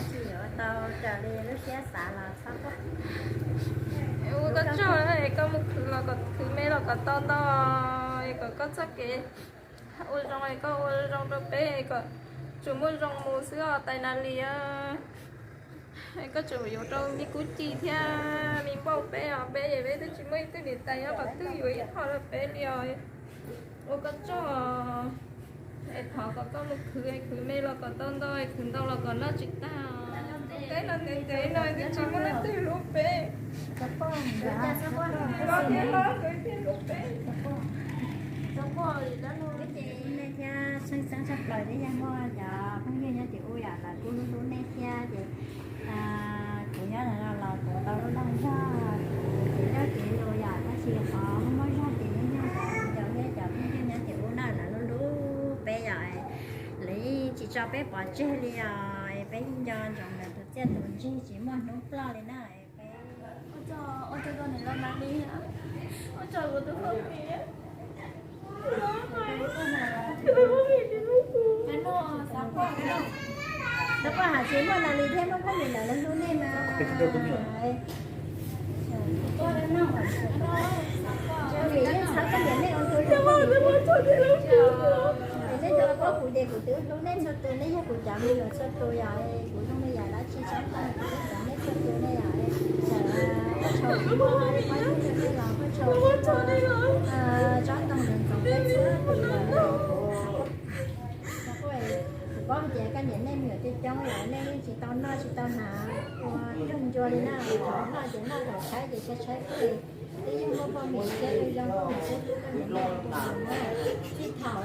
Tsis yuav tau raws li lub siab xav los txhob quaj. Ua koj tsaug es koj mus khwv los kom khwv me los kom tau ntau, es kom koj txoj kev ua zoo es koj ua zoo rau peb kom tsuas muaj zoo mus xwb os Tais Nas Lis. Koj tseem yuav rau me kub ci thiab me npauj peb os, peb es peb twb tsis muaj ib tug niam tais nyob qhov twg yuav ib qho rau peb li os. Ua koj tsaug, es thov kom koj mus khwv, khwv me los kom tau ntau, khwv ntau los kom noj tsis tag. Teb no ntev ntev no twb tsis muaj leej twg hlub peb. Los thiab los twb tsis hlub peb. Ces nej thiab Xeeb Xeeb tshaj plaws thiab yog muaj cov phooj ywg nyob tim ub yom, lawv kuj hlub hlub nej thiab ces kuv nyob ntawm no los kuv tau lub dag zog, kuv nyob kev lus yom, tab sis qhov muaj zog ces yeej yog cov cov phooj ywg nyob tim ub na, lawv hlub hlub peb yom, lawv yeej tsis tso peb pov tseg li os, peb yeej nco ntsoov lawv tus txiaj tus ntsig tsis muaj hnub ploj li na. Ua tsaug, ua tsaug rau niam laus Nas Lis, ua tsaug kuv tus phooj ywg. Xav poj has tsis muaj Nas Lis thiab muaj phooj ywg lawv hlub nej mas. Vim nej txhob koj niam nej ua tus hlub, es nej cov paub kuv ces kuv twb hlub nej txhua tus, nej yog kuv cov me nyuam txhua tus yom, kuv zoo li yam dab tsi tsob ntoo kuv yeej cov nej txhua tus ne yom, txawm ua tshauv kuv muaj pab yug rau nej los ua tshauv kuv muaj tsob ntoo ntxoov ntxoov peb txhua tus los kuv paub hais tias koj niam nej me nyuam coob coob los nej yeej tsis tau noj tsis tau hnav ua ncua li na, thaum noj ces noj, thaum tshaib ces tshaib tshaib kuj twb yeej muaj poj niam thiab zoo zoo poj niam thiab tub koj niam nej ua tus hlub na. Txij thaum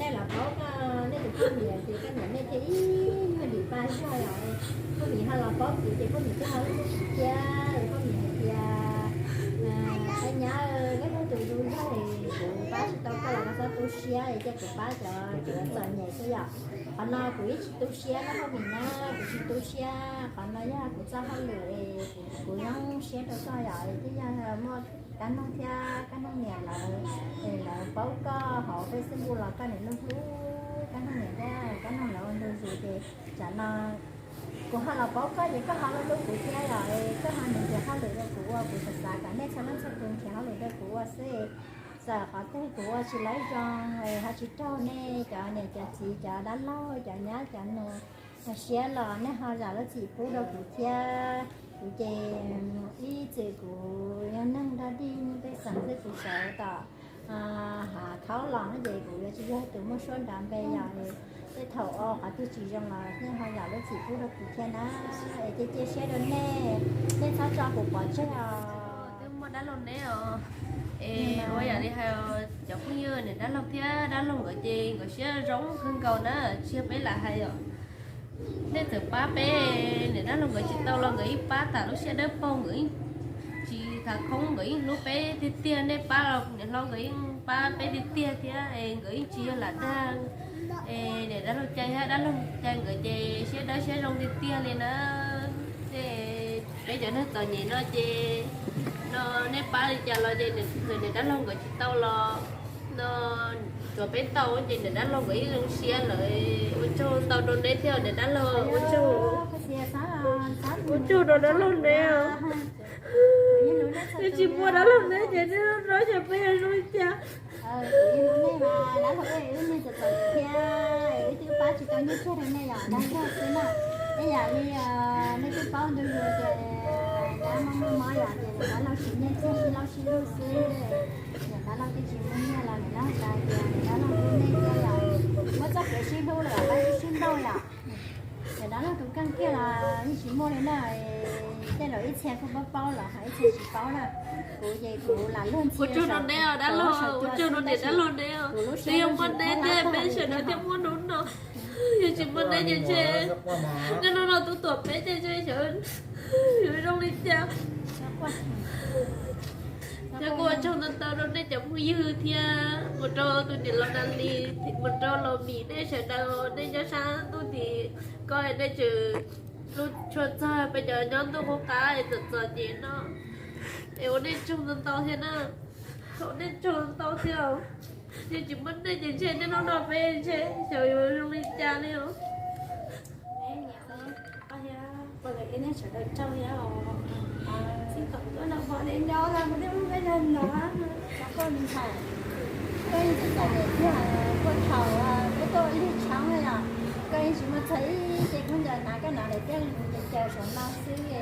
nej los paub koj nej tus poj niam ces koj niam nej thiaj ib nyuag dim pa zog los, poj niam ho los paub kuv ces poj niam thiaj ho hlub kuv thiab, poj niam hais tias, Ab nyab, koj yog tus zoo zog es kuv pab tsis tau koj los koj txhob tu siab es cia kuv pab cov txom nyem xwb yom. Qhov no kuv yeej tsis tu siab na poj niam na, kuv tsis tu siab, qhov no yog kuv txoj hauj lwm es kuv zoo siab rau koj yom, es twb yog muaj Kab Noog thiab Kab Noog niam lawv, es lawv paub koj hauv Facebook los koj niam hlub hlub Kab Noog niam thiab Kab Noog lawv ua ntu zus ces tsam no kuv ho los paub koj ces koj ho hlub hlub kuv thiab yom, es koj ho nrhiav hauj lwm rau kuv ua, kuv xav xav kom nej txhua leej txhua tus nrhiav hauj lwm rau kuv ua xwb. Txawm qhov twg kuv ua tsis laib zoo, ho tsis raug nej cov niam cov txiv cov dab laug cov nyab cov nus siab los nej ho zam lub txim pub rau kuv thiab. Kuv ces ib txwm kuv yog neeg dog dig pej xeem xwb, kuv sawv tom hav khaub los no ces kuv yuav tsis yog tus muaj suab nrov npe yom. Tej thaum ua qhov twg tsis zoo los nej ho zam lub txim pub rau kuv thiab na, es cia cia siab rau nej, nej txhob tso kuv pov tseg os. Twb muaj dab laug neb os, es ua yam li hais cov phooj ywg niam dab laug thiab dab laug nkawd ces nkawd siab zoo kawg nkaus na, tsis yog peb lam hais os. Nej txawm pab peb niam dab laug nkawd tsis tau los nkawd yeej pab tas lub siab dawb paug, nkawd yeej tsis khav khoob, nkawd yeej hlub peb tiag tiag. Nej pab los niam hlob nkawd yeej pab peb tiag tiag thiab es nkawd yeej tsis yog lam dag. Es niam dab laug cai thiab dab laug cai nkawd ces siab dawb siab zoo tiag tiag li na. Ces peb cov neeg txom nyem no ces no nej pab li cas los ces niam dab laug nkawd tsis tau los no tsuas peb tau ces niam dab laug nkawd yeej zoo siab lawm. Ua tsaug ntau rau neb thiab niam dab laug, ua tsaug, ua tsaug rau dab laug neb. Yog tsis muaj dab laug neb ces nej lub neej ces peb yuav zoo li cas? Dab laug, wb niag txom txom nyem thiab wb twb pab tsis tau nyiaj txiag rau nej yom, dag zog xwb na. Ib yam li nej twb paub ntu zus tias dab laug muaj mob yom, ces dab laug siv nyiaj txiag sib laub sib lug xwb. Niam dab laug twb tsis muaj nyiaj los niam dab laug hais tias niam dab laug hlub nej thiab yom, muab txoj kev sib hlub los pab sib nrauj yom. Niam dab laug tus kheej kiag los yeej tsis muaj li na, tej zaum ib txhia kuj paub paub los ho ib txhia tsis paub na. Kuv ces kuv lam luag ntxhi, ua tsaug rau neb dab laug, ua tsaug rau niam dab laug neb, twb yog muaj neb thiaj peb sawv daws thiaj muaj hnub no. Yog tsis muaj neb ces ntshe niaj hnub no tub tuam peb ces ntshe xyov yuav zoo li cas. Thiab kuj ua tsaug ntau ntau rau nej cov phooj ywg thiab mus rau tus niam laus Nas Lis, mus rau Los Mis, nej sawv daws nej nyob sab ntuj tim ko nej tseem hlub tshua txog peb cov nyob ntuj qub qab es txom txom nyem no. Es ua nej tsaug ntau ntau thiab na, ua nej tsaug ntau thiab. Yog tsis muaj nej ces ntshe niaj hnub no peb ntshe xyov yuav zoo li cas li os. Nej sawv daws tsaug thiab os. Txij thaum tuaj no pom nej nyob no kuv twb muaj peb dag ntawd. Koj ntxhais, koj yeej txom nyem tiag, koj thaum koj tuaj ua liaj tshoob yom, koj yeej tsis muaj txog ib ce khaub ncaws hnav, koj hnav daim tiab leeg caws saum no xwb.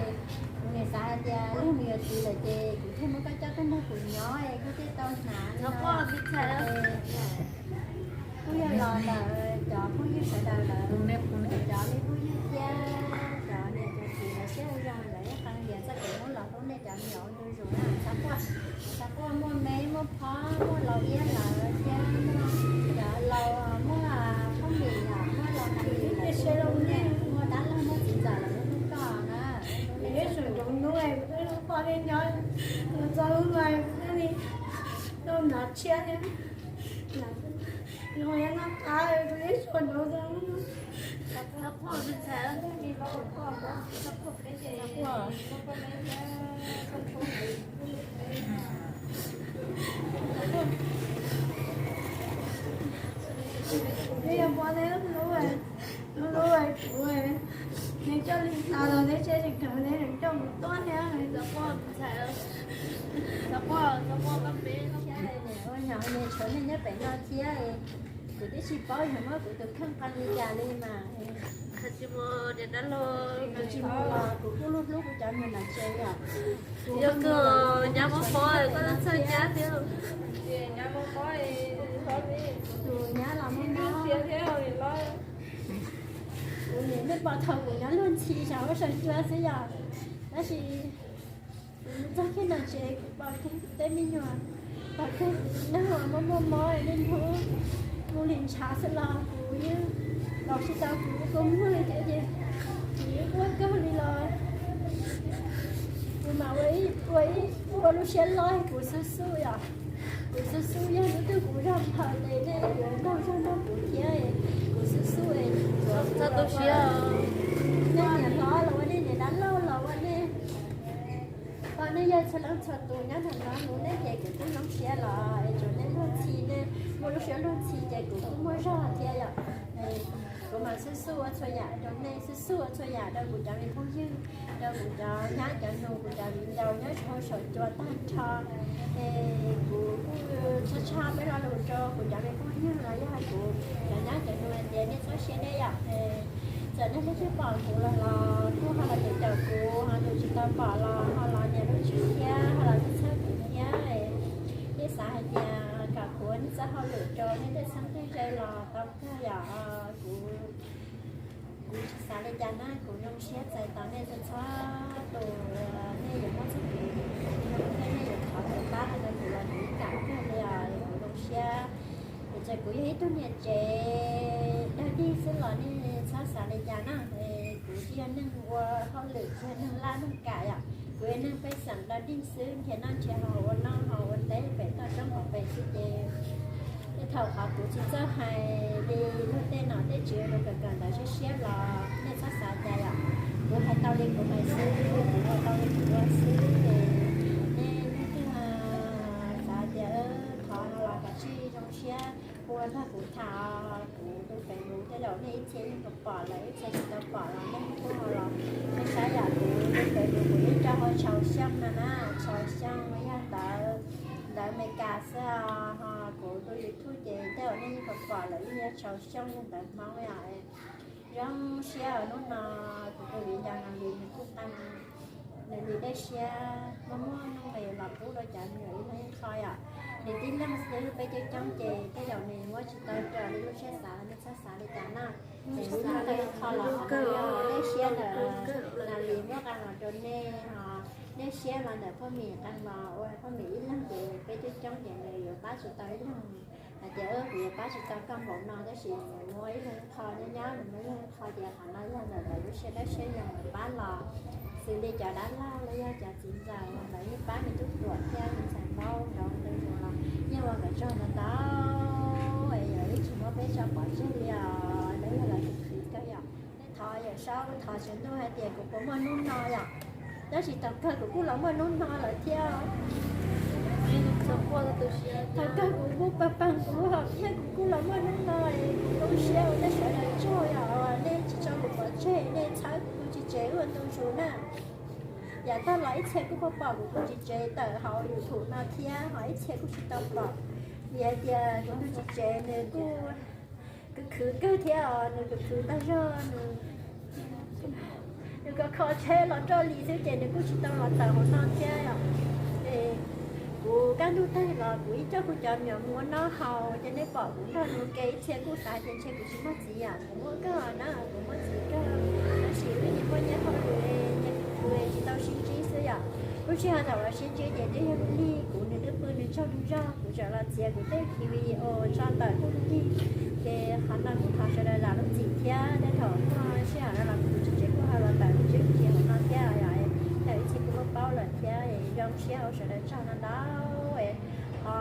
Kuv nim xav hais tias leej twg yuav txiv lawm ces kuv thiaj muab koj coj tuaj nrog kuv nyob es koj thiaj tau hnav no. Kuj yog los ntawm cov phooj ywg sawv daws lawm, cov me phooj ywg thiab cov niam cov txiv lawv siab zoo lawv ib qee tias txoj kev hlub los hlub nej cov me nyuam ua ntu zus na. Xav quaj, xav quaj muaj me muaj phob muaj laus iab lawm thiab muaj cov laus muaj phooj ywg muaj laus na, muaj dab laug muaj txiv ntxawm lawv hlub koj na. Hnub no txog hnub no kuv thiaj li tau hnav tshiab thiab. Zoo nyob noj qab kuv ib txhua nraud zoo. Yog pom nej lub hlub, lub hlub kuv, nej coj li no los nej tseem tseem kawm, nej tseem coj kuv tuaj thiab. Ua nyuam nej tshuav nej nyob pem no thiab, kuv twb tsis paub yog muab kuv tus kheej qee li cas li mas. Kuv tsis mus los kuv kuj hlub hlub kuv cov niam lawv tsev yom. Yog koj nyab mob mob koj txhawj nyab thiab. Tus nyab los mob mob. Kuv nim nej pom thaum kuv nyob luag ntxhi saum huab saum cua xwb yom. Tab sis kuv mus txog kiag nram tsev kuv pom kiag kuv tej me nyuam, pom kiag kuv tus neeg uas muaj muaj mob niaj hnub mus li ntshav xwb los kuv yeej los tsis tau kuv kua muag li thiab ces kuv yeej quaj kawg li los. Kuv mam ua ib, ua ib, ua lub siab loj kuv xub xub yom. Kuv xub xub yog hnub twg kuv zog nphaws ces nej yuav nrog zog nrog kuv thiab. Kuv xub xub es txhob tu siab. Nej niam hlob los ua nej niam dab laug los ua nej, pom nej yawg txhua leej txhua tus nyob nram no hlub nej ces kuv kuj zoo siab los es tsuav nej luag ntxhi, nej muaj lub siab luag ntxhi ces kuv kuj muaj zog thiab yom. Kuv mam xub xub ua txhua yam rau nej, xub xub ua txhua yam rau kuv cov me phooj ywg, rau kuv cov nyab cov nus, kuv cov viv ncaus nyob saum huab saum cua tag nrho. Es kuv kuj tshaj tshaj peb lo lus rau kuv cov me phooj ywg los yog kuv cov nyab cov nus hais tias nej txhob siab deb yom. Txawm nej leej twg pom kuv los los kuj ho los caum caum kuv, ho tus tsis tau pom los ho los nias lub tswb thiab ho los txhawb txhawb kuv thiab. Yeej xav hais tias kom kuv ua nej txoj hauj lwm rau nej tej txheeb tej ze los tau kawg yom. Kuv, kuv tsis xav li cas na, kuv zoo siab txais tos nej txhua txhua tus, nej yuav muaj txoj kev zoo thiab nej yuav thov kuv pab rau kuv los kuv kam kawg li os, kuv zoo siab. Ces kuv yog ib tug niam tsev dog dig xwb los nej txhob xav li cas na. Kuv tsis yog neeg ua hauj lwm, tsis yog neeg laj neeg kam yom, kuv yog neeg pej xeem dog dig xwb, nrhiav noj nrhiav haus, ua noj haus ua teb pem toj roob hauv pes xwb ces tej thaum qhov kuv tsis txawj hais li luag tej nom tej tswv rau kawm kawm ntawv siab siab los nej txhob xav cas yom. Kuv hais tau li kuv hais xwb, kuv ua tau li kuv ua xwb. Nej leej twg xav tias thov no los kav tsij zoo siab ua nrog kuv tham, kuv tus Facebook tej zaum nej ib txhia yeej pom lawm, ib txhia tsis tau pom los nej kuj ho los nej saib yom. Kuv tus Facebook kuv yeej tso hu Tshauv Xyooj no na, Tshauv Xyooj yog ntawv, ntawv Amelikas xwb os. Ho kuv tus YouTube ces tej zaum nej yeej pom pom lawm, yeej yog Tshauv Xyooj yog ntawv Hmoob yom. Zoo siab hnub no kuv tus viv ncaus Nas Lis nws kuj qee nws li dej siab muaj muaj nuj nqis los pub rau cov me nyuam ib leeg ib qho yom. Nws tib leeg xwb peb coob coob ces tej zaum nws muab tsis tau raws li lub siab xav, nej txhob xav li cas na. Ces ib leeg ib qho los yog dej siab ntawm Nas Lis muab qee los rau nej ho, dej siab los ntawm Phoj Mim qee los ua Phoj Mim ib leeg ces peb coob coob ces nws yuav pab tsis tau ib leeg. Hais tias kuv yuav pab tsis tau koj npaum no tab sis nws muab ib leeg ib qho nyob nyob, nws muab ib leeg ib qho ces qhov no yog ntawm lawv lub siab dawb siab zoo lawv pab los. Xws li cov dab laug los yog cov txiv ntxawm los lawv yeej pab me tub ruam thiab me ntxhais npaub nraud ntu zus los yeej ua kom tsaug ntau ntau, es yog ib tsis muab peb tso pov tseg li os, lawv yog lawv tus khwv kawg yom. Nej thov Yawm Saub thov Tswv Ntuj hais tias kuv puas muaj hnub no yom. Tab sis thaum kawg kuv kuj los muaj hnub no lawm thiab. Thaum kawg kuv kuj pag pag kuv lub hom phiaj kuv kuj los muaj hnub no, kuv zoo siab ua nej sawv daws tsaug yom, nej tsis tso kuv pov tseg, nej txhawb kuv tsis tseg ua ntu zus. na. Yav tag los ib txhia kuj pom kuv tus txiv tsev tawm hauv YouTube no thiab ho ib txhia kuj tsis tau pom. Vim hais tias kuv tus txiv tsev nws kuj khwv khwv kawg thiab os, nws khwv khwv tag zog, nws, nws kho kho tsheb los roj li xwb ces nws kuj tsis tau los tawm hauv no thiab os. Es kuv kaj ntug tag los kuv ib coj kuv cov me nyuam mus ua noj haus ces nej pom kuv nrog nws ua ke ib txhia kuj xav tias ntshe kuv tsis muaj txiv yom. Kuv muaj kawg na, kuv muaj txiv kawg, tab sis wb tsis muaj nyiaj hauj lwm, nyiaj kuv tsis tau sib ntsib xwb yom. Lub sij hawm thaum uas sib ntsib ces twb yog lig kuv nws twb pw nws tsaug nws zog, kuv tseem los txiav kuv tej khiv video tso ntawm kuj lig. Ces qhov no kuv thov sawv daws zam lub txim thiab, tej thaum muaj sij hawm no los kuv tus txiv tsev kuj ho los tawm lub tsev hauv no thiab yom. Thaum ib txhia kuv muaj paub lawm thiab, zoo siab hauv sawv daws tsaug ntau ntau. Ho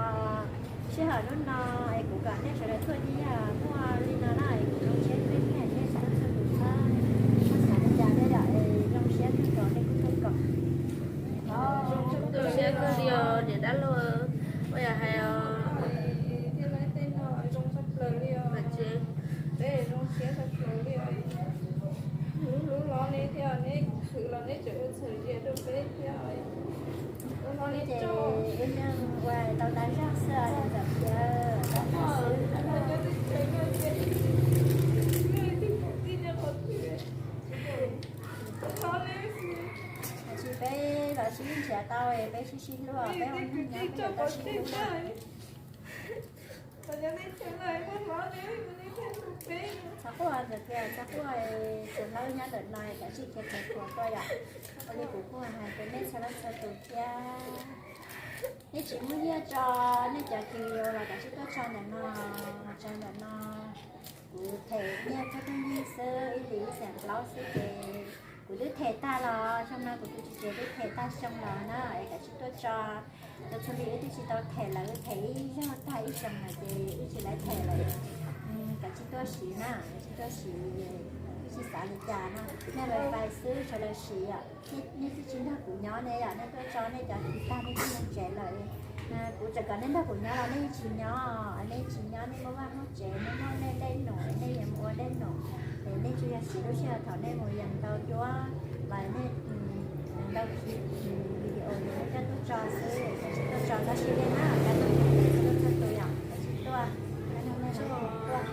sij hawm hnub no es kuv kom nej sawv daws tuaj ces yog muaj li no na, es kuv zoo siab twb niam nej txhua txhua tus txhob xav li cas thiab yom, es zoo siab kawg nkaus nej kuj tuaj koom. Zoo siab kawg li os niam dab laug, ua yam hais os. Peb zoo siab tshaj plaws li os. Hlub hlub hlob neb thiab, neb khwv los neb tseem ua txhawm zias rau peb thiab. Ces wb yeej ua tau tas zog xwb os niam ntxawm Piav, tas zog xwb. Tab sis peb los sib nrhiav tau, peb sib sib hlub, peb ua neej nyob peb yuav tau sib hlub na. Txhob quaj ntawd tiag, txhob quaj, tus hlawb nyob ntawm no kav tsij khiav khiav khuav tuaj yom. Ua li kuv kuj hais rau nej txhua leej txhua tus thiab. Nej tsis muaj nyiaj tso, nej cov kiv los kav tsij tuaj tso ntawm no, tso ntawm no. Kuv them nyiaj txog tag nyiaj xwb, ib hlis ib xees plaub xwb ces kuv twb them tag los xyoo no kuv tus txiv tsev twb them tag xyoo los na, es kav tsij tuaj tso. Rau txhua li wb twb tsis tau them lawm, wb them ib zaug tag ib xyoo lawm ces wb tsis lawv them lawm. Kav tsij tuaj siv na, kav tsij tuaj siv, wb tsis xav li cas no. Nej lawv fais xwb sawv daws siv yom. Nej twb tsis nrog kuv nyob ne yom, nej tuaj tso nej cov kiv tag nej twb mus tsev lawm. Kuv tseem kom nej nrog kuv nyob los nej tsis nyob, nej tsis nyob nej muaj vaj muaj tsev, nej muaj nej dej num, nej yuav mus ua dej num. Es nej tsuas yog siv lub sij hawm thaum nej mus yees ntau cuab los nej ntau video nej coj tuaj tso xwb, kav tsij tuaj tso txhob sib nyiag na, kav tsij tuaj txhua tus yom, kav tsij tuaj, nej tuaj.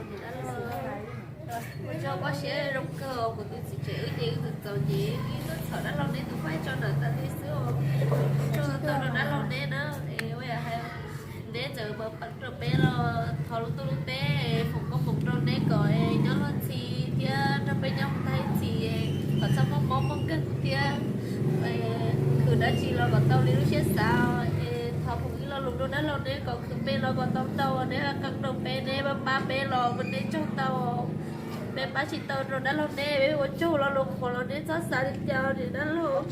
Ua tsaug koj siab zoo kawg, kuv tus txiv tsev wb ces wb txawm txaus ces wb tuaj txhawb dab laug neb tus khuaj tso ntawm tas li xwb os. Tsaug ntau rau dab laug neb na, es ua yam hais neb txawm pab rau peb los thov lub ntuj lub teb foom koob hmoov rau neb kom nyob luag ntxhi thiab nrog peb nyob mus tag ib txhis, kom txhob muaj mob muaj nkeeg thiab. Khwv dab tsi los kom tau li lub siab xav, es thov foom ib lo lus rau dab laug neb kom khwv me los kom tau ntau, neb qee rau peb, neb pab peb los mas neb tsaug ntau. Peb pab tsis tau rau dab laug neb, peb ua tsaug lo lus qhuas los neb txhob xav li cas niam dab laug.